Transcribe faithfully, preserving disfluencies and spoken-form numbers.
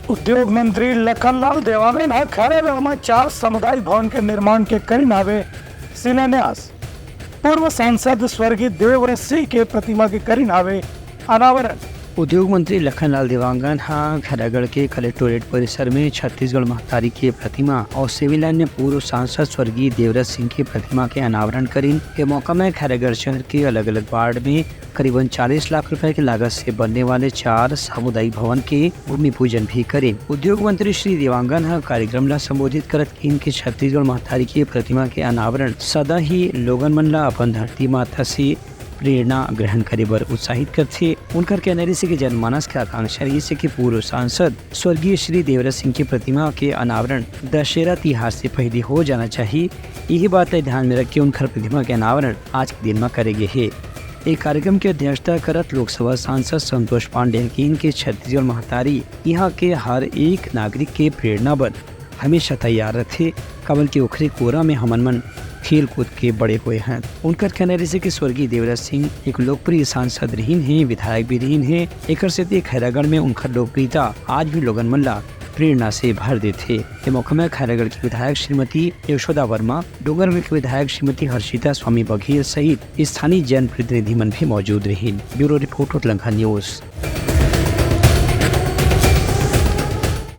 उद्योग मंत्री लखनलाल देवांगन ह खैरागढ़ म चार सामुदायिक भवन के निर्माण के करिन हावे शिलान्यास। पूर्व सांसद स्वर्गीय देवव्रत सिंह के प्रतिमा के करिन हावे अनावरण। उद्योग मंत्री लखनलाल देवांगन ह खैरागढ़ के कलेक्टोरेट परिसर में छत्तीसगढ़ महतारी के प्रतिमा और सिविल लाइन में पूर्व सांसद स्वर्गीय देवव्रत सिंह के प्रतिमा के अनावरण करिन। ये मौका में खैरागढ़ शहर के अलग-अलग वार्ड में करीबन चालीस लाख रुपए की लागत से बनने वाले चार सामुदायिक भवन के भूमि पूजन भी करिन। उद्योग मंत्री श्री देवांगन ह कार्यक्रम ला संबोधित करत किहिन कि छत्तीसगढ़ महतारी के प्रतिमा के अनावरण सदा ही लोगन मन ला अपन धरती माता से प्रेरणा ग्रहण करे बर उत्साहित करथे। उनकर कहना रहिसे कि जनमानस के आकांक्षा रहिसे कि पूर्व सांसद स्वर्गीय श्री देवव्रत सिंह के प्रतिमा के अनावरण दशहरा तिहार से पहले हो जाना चाहिए। यही बात ला ध्यान में रख के उनकर प्रतिमा के अनावरण आज के दिन म करे गे हे। एक कार्यक्रम की अध्यक्षता करत लोकसभा सांसद संतोष पांडे ह किहिन कि छत्तीसगढ़ महतारी यहाँ के हर एक नागरिक के प्रेरणा बर हमेशा तैयार रथे, काबर कि ओखरे कोरा में हमन मन खेल कूद के बड़े हुए हैं। उनकर कहना रहिसे कि स्वर्गीय देवव्रत सिंह एक लोकप्रिय सांसद रहिन हे, विधायक भी रहिन हे। एकर सेती खैरागढ़ में उनकर लोकप्रियता आज भी लोगन मन ला प्रेरणा से भर देथे। ये मौका में खैरागढ़ की विधायक श्रीमती यशोदा वर्मा, डोंगरगढ़ के विधायक श्रीमती हर्षिता स्वामी बघेल सहित स्थानीय जनप्रतिनिधि मन भी मौजूद रहिन। Bureau report, Utlangha news.